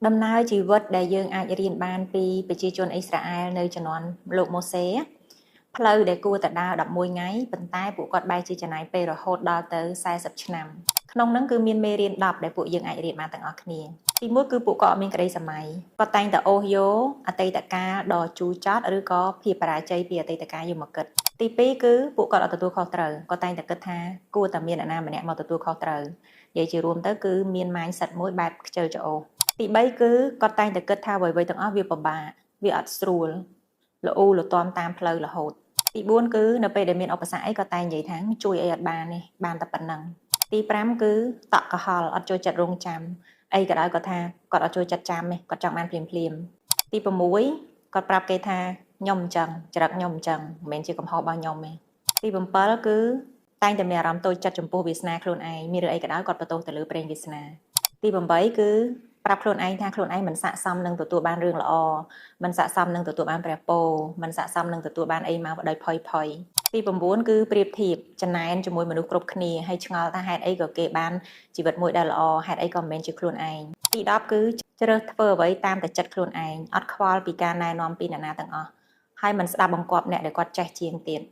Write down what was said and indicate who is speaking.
Speaker 1: ដំណើរជីវិតដែលយើងអាចរៀនបានពីប្រជាជនអ៊ីស្រាអែលនៅជំនាន់លោកម៉ូសេផ្លូវដែលគួរតែដើរ11ថ្ងៃប៉ុន្តែពួកគាត់បែរជាចំណាយពេលរហូតដល់ទៅ40ឆ្នាំក្នុងហ្នឹងគឺមានមេរៀន10ដែលពួកយើងអាចរៀនបានទាំងអស់គ្នាទីមួយគឺពួកគាត់អត់មានក្តីសម័យគាត់តែងតែអូសយកអតីតកាលដ៏ជូរចត់ឬក៏ភាពបរាជ័យពីអតីតកាលយកមកគិតទីពីរគឺពួកគាត់អត់ទទួលខុសត្រូវគាត់តែងតែគិតថាគួរតែមានអ្នកណាម្នាក់មកទទួលខុសត្រូវនិយាយជារួមទៅគឺមាន mindset មួយបែបខ្ជិលច្អូសទី3គឺគាត់តែងតែគិតថាអ្វីៗទាំងអស់វាពិបាកវាអត់ស្រួលល្អូលទាំតាមផ្លូវរហូតទី4គឺនៅពេលដែលមានឧបសគ្គអីក៏តែងនិយាយថាជួយអីអត់បានទេបានតែប៉ុណ្្នឹងទី5គឺតក់កុហលអត់ចូលចិត្តរងចាំអីក៏ដោយគាត់ថាគាត់អត់ចូលចិត្តចាំទេគាត់ចង់បានភ្លាមភ្លាមទី6គាត់ប្រាប់គេថាខ្ញុំអញ្ចឹងចរិតខ្ញុំអញ្ចឹងមិនមែនជាកំហុសរបស់ខ្ញុំទេទី7គឺតែងតែមានអារម្មណ៍តូចចិត្តចំពោះវាសនាខ្លួនឯងមានរឿងអីក៏ដោយគាត់បន្ទោសទៅលើព្រេងវាសនាទី8គឺប្រាប់ខ្លួនឯងថាខ្លួនឯងមិនស័ក្តិសមនឹងទទួលបានរឿងល្អមិនស័ក្តិសមនឹងទទួលបានព្រះពរមិនស័ក្តិសមនឹងទទួលបានអីមកដោយផុយផុយទី9គឺប្រៀបធៀបចំណែនជាមួយមនុស្សគ្រប់គ្នាហើយឆ្ងល់ថាហេតុអីក៏គេបានជីវិតមួយដែលល្អហេតុអីក៏មិនមែនជាខ្លួនឯងទី10គឺជ្រើសធ្វើអ្វីតាមតែចិត្តខ្លួនឯងអត់ខ្វល់ពីការណែនាំពីអ្នកណាទាំងអស់ហើយមិនស្ដាប់បង្គាប់អ្នកដែលគាត់ចេះជាងទៀត។